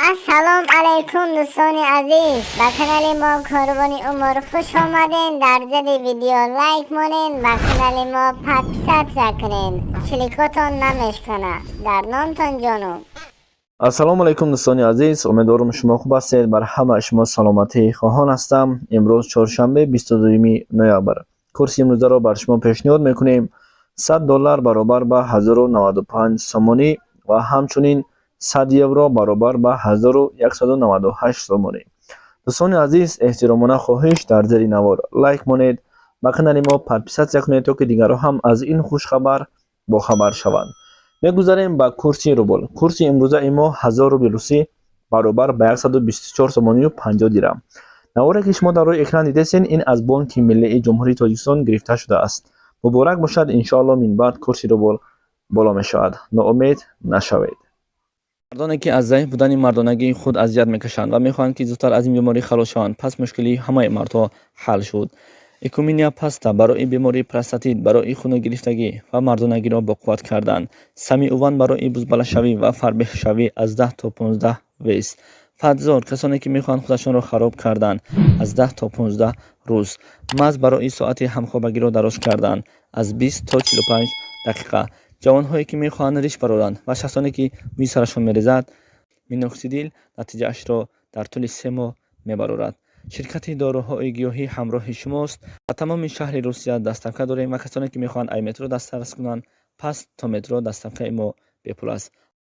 Ассалом алайкум, дӯстони азиз, ба канали мо Корвони Умр хуш омаден. Дар зери видео лайк монен, ба канали мо подписаться кунен, чиликотон намешкана дар номтон ҷонум. Ассалому алайкум, дӯстони азиз, умедворам, шумо хуб ҳастед. Бар ҳама шумо саломатӣ хоҳон ҳастам. Имрӯз чоршанбе, 22 ноябр. Курси имрӯзаро бар шумо пешниҳод мекунем: 100 доллар баробар ба 1095 сомонӣ ва ҳамчунин 100 евро баробар ба 1198 сомонӣ. Дӯстони азиз, эҳтиромона хоҳиш, дар зери навор лайк монед, ба канали мо подписаться кунед, то ки дигарҳо ҳам аз ин хушхабар бохабар шаванд. Мегузарем ба курси рубл. Курси имрӯзаи мо: 1000 рубли русӣ баробар ба 124 сомонию 50 дирам. Наворе, ки шумо дар рӯи экран дидесен, ин аз Бонки Миллии Ҷумҳурии Тоҷикистон гирифта шудааст. Муборак бошад, иншоалло, минбаъд курси рубл боло мешавад, ноумед нашавед. Мардоне, ки аз заиф будани мардонагии худ азият мекашанд ва мехоҳанд, ки зудтар аз ин беморӣ халос шаванд, пас мушкилии ҳамаи мардҳо ҳал шуд. Экуминия паста барои бемории простатит, барои хуногирифтагӣ ва мардонагиро боқувват кардан. Самиуван барои бузбалашавӣ ва фарбеҳшавӣ, аз 10 то 15 вес. Фатзор, касоне, ки мехоҳанд худашонро хароб кардан, аз 10 то 15 рӯз. Маз барои соати ҳамхобагиро дароз кардан, аз 20 то 45 дақиқа. Ҷавонҳое, ки мехоҳанд риш бароранд, ва шахсоне, ки мӯи сарашон мерезад, миноксидил натиҷаашро дар тӯли 3 моҳ мебарорад. Ширкати доруҳои гиёҳӣ ҳамроҳи шумост. Ба тамоми шаҳри Русия доставка дорем ва касоне, ки мехоҳанд ай метро дастрас кунанд, пас то метро доставкаи мо бепул аст.